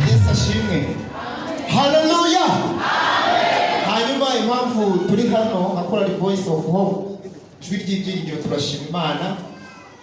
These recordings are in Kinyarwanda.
Yesu ashimwe, haleluya. Hanyuma impamvu turi hano nka Korali Voice of Hope, Ijwi ry'Ibyiringiro, turashima Imana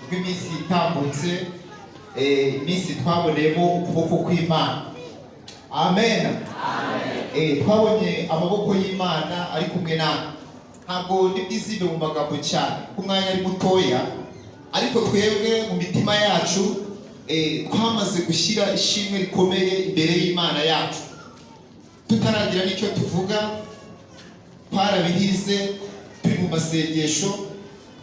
ubwo iminsi itambutse, iminsi twaboneyemo ukuboko kw'Imana. Amen. Twabonye amaboko y'Imana ari kumwe natwe. Ntabwo ndi bwizimbe mu magambo cyane kuko umwanya ari mutoya, ariko twebwe mu mitima yacu twamaze gushyira ishimwe rikomeye imbere y'Imana yacu. Tutaragira n'icyo tuvuga, twarabihize turi mu masengesho,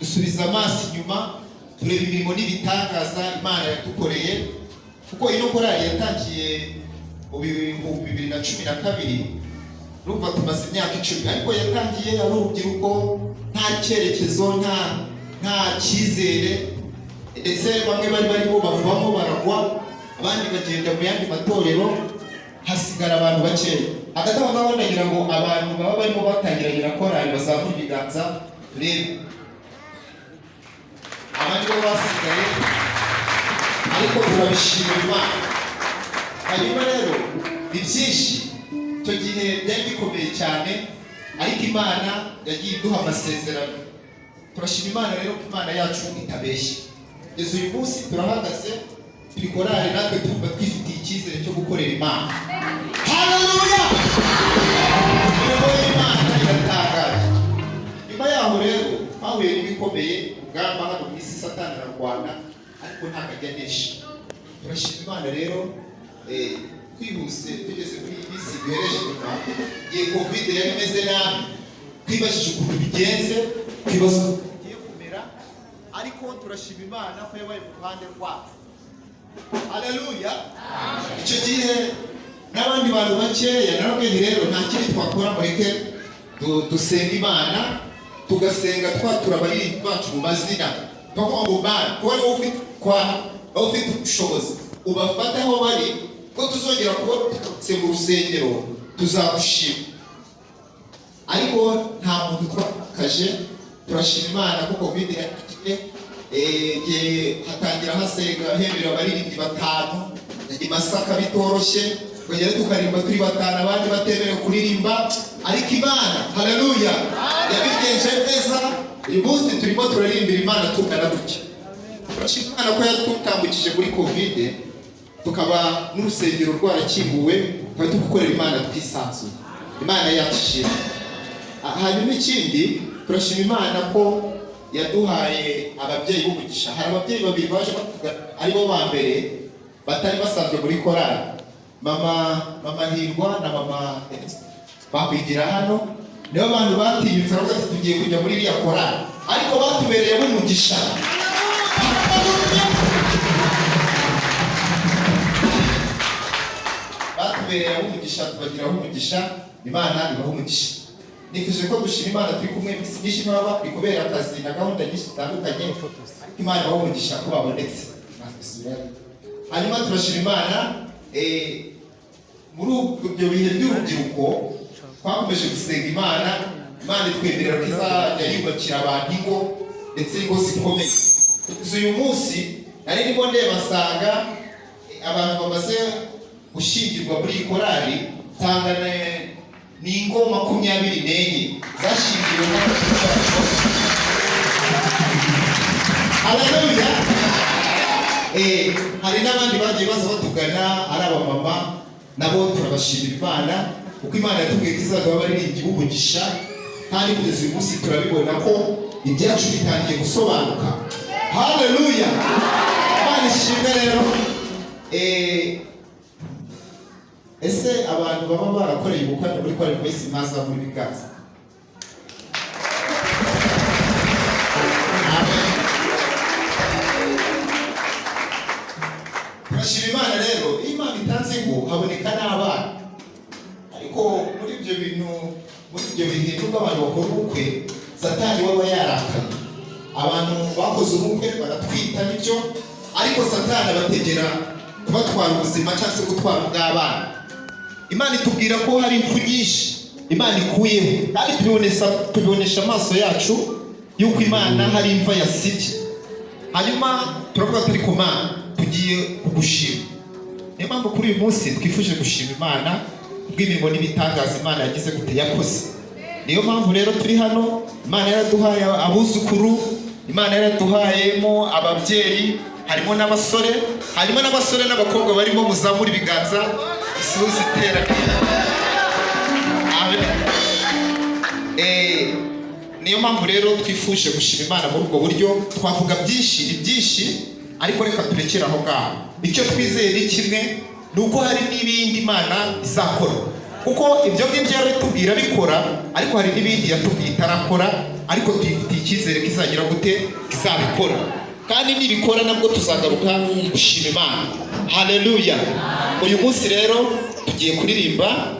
dusubiza amaso inyuma, tureba imirimo n'ibitangaza Imana yadukoreye, kuko ino korali yatangiye mu 2012. Urumva tumaze imyaka 10, ariko yatangiye ari urubyiruko, nta cyerekezo, nta cyizere, ndetse bamwe bari barimo bavamo baragwa, abandi bagenda mu yandi matorero, hasigara abantu bakeya. Hagati aho ngaho ndagira ngo abantu baba barimo batangiranye na korali bazamura ibiganza turebe. Abandi bo basigaye, ariko turabishimira Imana. Hanyuma rero ni byinshi, icyo gihe byari bikomeye cyane, ariko Imana yagiye iduha amasezerano. Turashima Imana rero ko Imana yacu itabeshya. Kugeza uyu munsi turahagaze, turi korali, natwe tumva twifitiye icyizere cyo gukorera Imana. Haleluya! Imirimo y'Imana iratangaje. Nyuma yaho rero twahuye n'ibikomeye, urugamba hano mu isi, Satani ararwana, ariko ntabwo ajya anesha. Turashima Imana rero. Twihuse, tugeze muri iyi minsi duhereje inyuma, igihe COVID yari imeze nabi, twibajije ukuntu bigenze, twibaza ukuntu bigiye kumera, ariko turashima Imana ko yabaye mu ruhande rwacu. Haleluya! Icyo gihe n'abandi bantu bakeya narabwiye nti: "Rero nta kindi twakora, mureke dusenge Imana." Tugasenga twatura abaririmbyi bacu mu mazina, tukavuga ngo: "Mana, kuba niba ufite kwa wowe ufite ubushobozi, ubafate aho bari, ko tuzongera kuba tugarutse mu rusengero tuzagushima." Ariko nta muntu twakaje. Turashima Imana ko COVID yakiye, igihe hatangira hasenga hemerewe abaririmbyi batanu i Masaka bitoroshye, twongera tukaririmba turi batanu, abandi batemerewe kuririmba. Ariko Imana, haleluya, yabigenje neza. Uyu munsi turimo turaririmbira Imana tungana gutya. Turashima Imana ko yadutambukije muri COVID, tukaba n'urusengero rwarakinguwe, tukaba turi gukorera Imana twisanzuye. Imana yacu ishimwe. Hanyuma ikindi, turashima Imana ko yaduhaye ababyeyi b'umugisha. Hari ababyeyi babiri baje batugana, aribo ba mbere batari basanzwe muri korali, mama Hirwa na mama Bakwigira hano. Nibo bantu batinyutse baravuga ati: "Tugiye kujya muri iriya korali," ariko batubereye umugisha. Haleluya! Batubereye umugisha, tubagiraho umugisha, Imana ibaha umugisha. Nifuje ko dushima Imana turi kumwe. Iminsi myinshi ntibaba ni kubera akazi na gahunda nyinshi zitandukanye, ariko Imana ibaha umugisha ko babonetse. Hanyuma turashima Imana, muri ibyo bihe by'urubyiruko twakomeje gusenga Imana. Imana itwemerera ko izajya yubakira abantu ingo, ndetse ingo zikomeye. Kugeza uyu munsi nari ndimo ndeba nsanga abantu bamaze gushyingirwa muri iyi korali, nsanga ni ingo 24 zashyingiwe n'abacu. Haleluya! Hari n'abandi bagiye baza batugana ari abamama, nabo turabashimira Imana, kuko Imana yatubwiye ko izaduha abaririmbyi b'umugisha, kandi kugeza uyu munsi turabibona ko ibyacu bitangiye gusobanuka. Haleluya! Imana ishimwe rero. Ese abantu baba barakoreye ubukwe muri Korali Voice, mwazamura ibiganza? Amen. Turashima Imana rero, iyo Imana itanze ngo haboneka n'abana. Ariko muri ibyo bintu, muri ibyo bihe, nubwo abantu bakora ubukwe, Satani waba yarakaye. Abantu bakoze ubukwe baratwita nibyo, ariko Satani abategera kubatwara ubuzima cyangwa se gutwara ubw'abana. Imana itubwira ko hari impfu nyinshi Imana ikuyeho, kandi tubibonesha amaso yacu yuko Imana hari imva yasibye. Hanyuma turavuga turi ku Mana, tugiye kugushima. Niyo mpamvu kuri uyu munsi twifuje gushima Imana bw'imirimo n'ibitangaza Imana yagize gute, yakoze. Niyo mpamvu rero turi hano. Imana yaraduhaye abuzukuru, Imana yaraduhayemo ababyeyi, harimo n'abasore, harimo n'abasore n'abakobwa barimo. Muzamura ibiganza isuhuze iteraniro. Amen. Niyo mpamvu rero twifuje gushima Imana muri ubwo buryo. Twavuga byinshi, ni byinshi, ariko reka turekere aho ngaho. Icyo twizeye ni kimwe, ni uko hari n'ibindi Imana izakora, kuko ibyo ngibyo yarabitubwira bikora, ariko hari n'ibindi yatubwiye itarakora, ariko tuyifitiye icyizere ko izagira gute, izabikora. Kandi nibikora nabwo tuzagaruka gushima Imana. Haleluya! Uyu munsi rero tugiye kuririmba.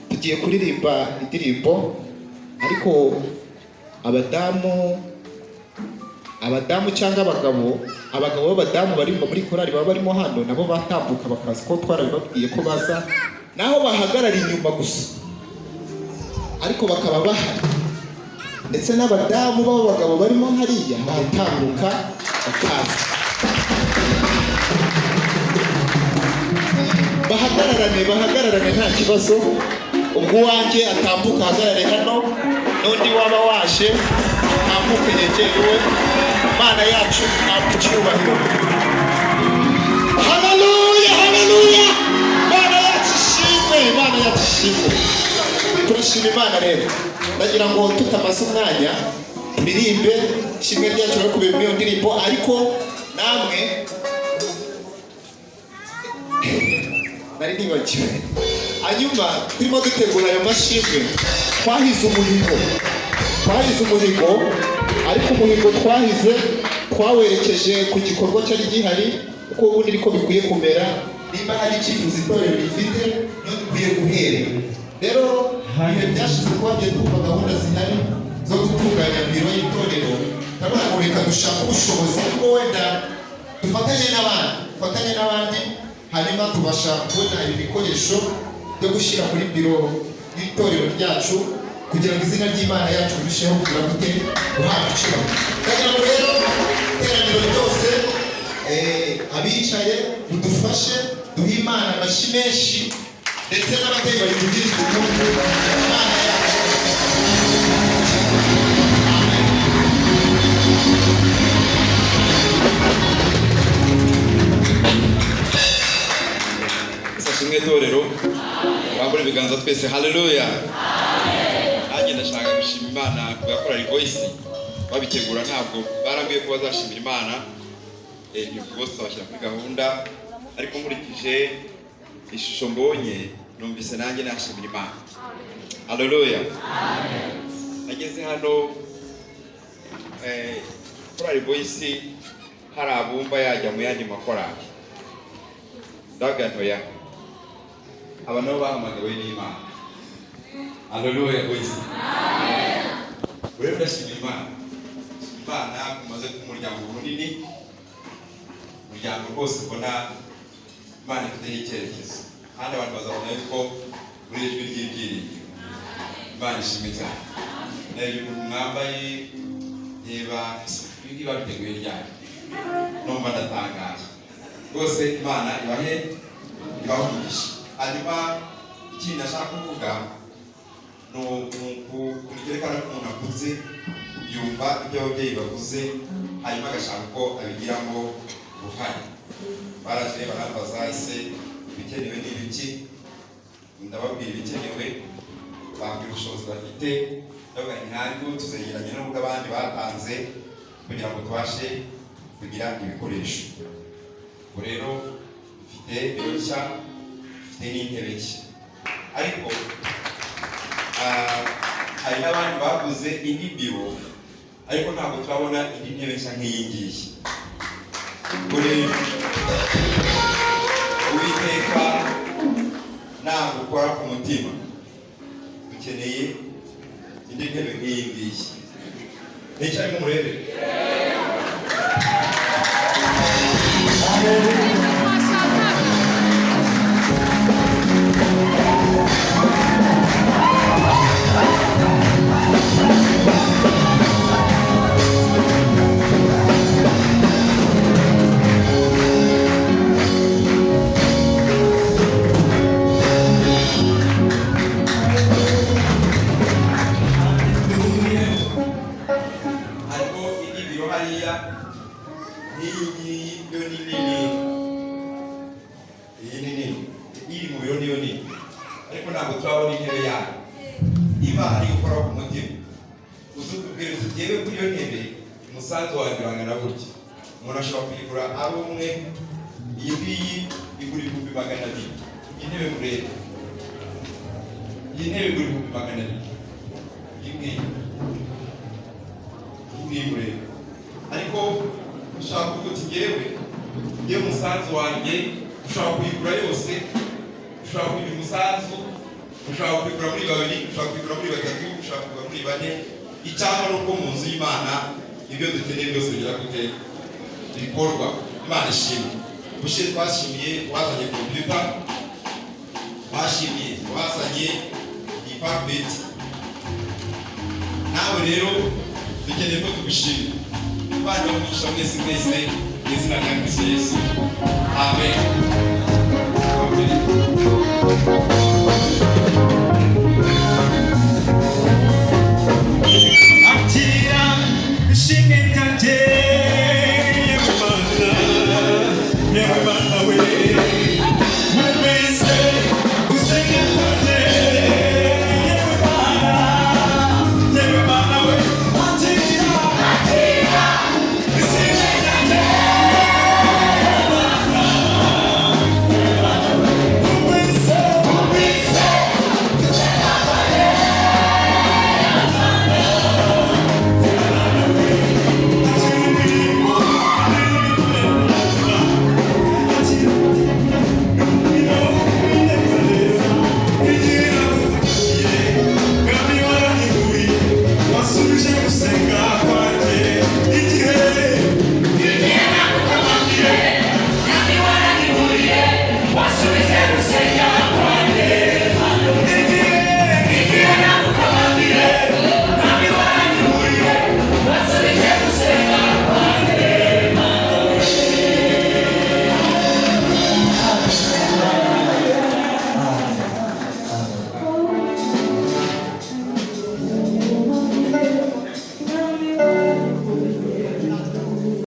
Tugiye kuririmba indirimbo, ariko abadamu cyangwa abagabo b'abadamu barimba muri korali baba barimo hano, nabo batambuka bakaza, ko twarabibabwiye ko baza, naho bahagarara inyuma gusa, ariko bakaba bahari. Ndetse n'abadamu b'abagabo barimo hariya batambuka bakaza, bahagararane, nta kibazo. Ubwo uwanjye atambuka ahagarare hano, n'undi waba waje atambuke yegere uwe. Imana yacu ntabwo icyubahiro. Haleluya, haleluya! Imana yacu ishimwe, Imana yacu ishimwe. Turashima Imana rero. Ndagira ngo tutamaze umwanya turirimbe ishimwe ryacu rero kubera muri iyo ndirimbo, ariko namwe nari nibagiwe. Hanyuma turimo dutegura ayo mashimwe, twahize umuhigo, ariko umuhigo twahize twawerekeje ku gikorwa cyari gihari, kuko ubundi niko bikwiye kumera. Nimba hari icyifuzo itorero rifite, niyo dukwiye guhera. Rero ibihe byashize twagiye twumva gahunda zihari zo gutunganya biro y'itorero. Ndabona ngo reka dushake ubushobozi, ariko wenda dufatanye n'abandi, hanyuma tubasha kubona ibi bikoresho byo gushyira muri biro y'itorero ryacu, kugira ngo izina ry'Imana yacu rirusheho kugira gute, guhabwa icyubahiro. Ndagira ngo rero iteraniro ryose, abicaye mudufashe duhe Imana amashyi menshi, ndetse n'ababyeyi bayivugirize impundu. Imana yacu. Amen. Ashimwe itorero. Rambura ibiganza twese. Haleluya! Nanjye ndashaka gushima Imana ku bwa Korali Voice. Babitegura ntabwo barambwiye ko bazashimira Imana. Bose babashyira kuri gahunda, ariko nkurikije ishusho mbonye, numvise nanjye nashimira Imana. Haleluya! Nageze hano, Korali Voice hari abumva yajya mu yandi makorali, ndavuga ntoya, aba nabo bahamagawe n'Imana. Haleluya, Voice! Rero ndashimira Imana, Imana umaze kuba umuryango munini, umuryango rwose ubona Imana ifiteho icyerekezo, kandi abantu bazabona yuko muri ijwi ry'ibyiringiro. Imana ishimwe cyane. Reba ukuntu mwambaye, reba ibi ngibi babiteguye ryari, numva ndatangaje rwose. Imana ibahe umugisha. Hanyuma ikindi nashaka kuvuga ni ukuntu cyerekana ko umuntu akuze yumva ibyo ababyeyi bavuze, hanyuma agashaka uko abigiramo uruhare. Baraje barambaza: "Ese ibikenewe ni ibiki?" Ndababwira ibikenewe, bambwira ubushobozi bafite. Ndavuga nti ntabwo tuzegeranye n'ubwo abandi batanze kugira ngo tubashe kugira ibikoresho. Ubu rero dufite biro nshya, dufite n'intebe nshya, ariko hari n'abandi baguze indi biro, ariko ntabwo turabona indi ntebe nshya nk'iyi ngiyi. Ubwo rero Uwiteka nagukora ku mutima, dukeneye indi ntebe nk'iyi ngiyi. Nticaremo murebe. nigukora ku mutima, uze utubwire uti: "Jyewe kuri iyo ntebe umusanzu wanjye urangana gutya." Umuntu ashobora kuyigura ari umwe. Iyi ngiyi igura 200,000. Iyi ntebe mureba, iyi ntebe igura 200,000. Iyi ngiyi, iyi ngiyi mureba. Ariko ushaka kuvuga uti: Njyewe umusanzu wanjye," ushobora kuyigura yose, ushobora kugira umusanzu, ushobora kuyigura muri babiri, ushobora kuyigura muri batatu, ushobora kuyigura muri bane. Icyangwa ni uko mu nzu y'Imana ibyo dukeneye byose bigira gute? Bikorwa. Imana ishimwe. Ubushize twashimiye wazanye kompiyuta, twashimiye wazanye iyi carpet. Nawe rero dukeneye ko tugushimira. Imana ibahe mwese mwese mu izina rya Kristo Yesu, amen. Amen.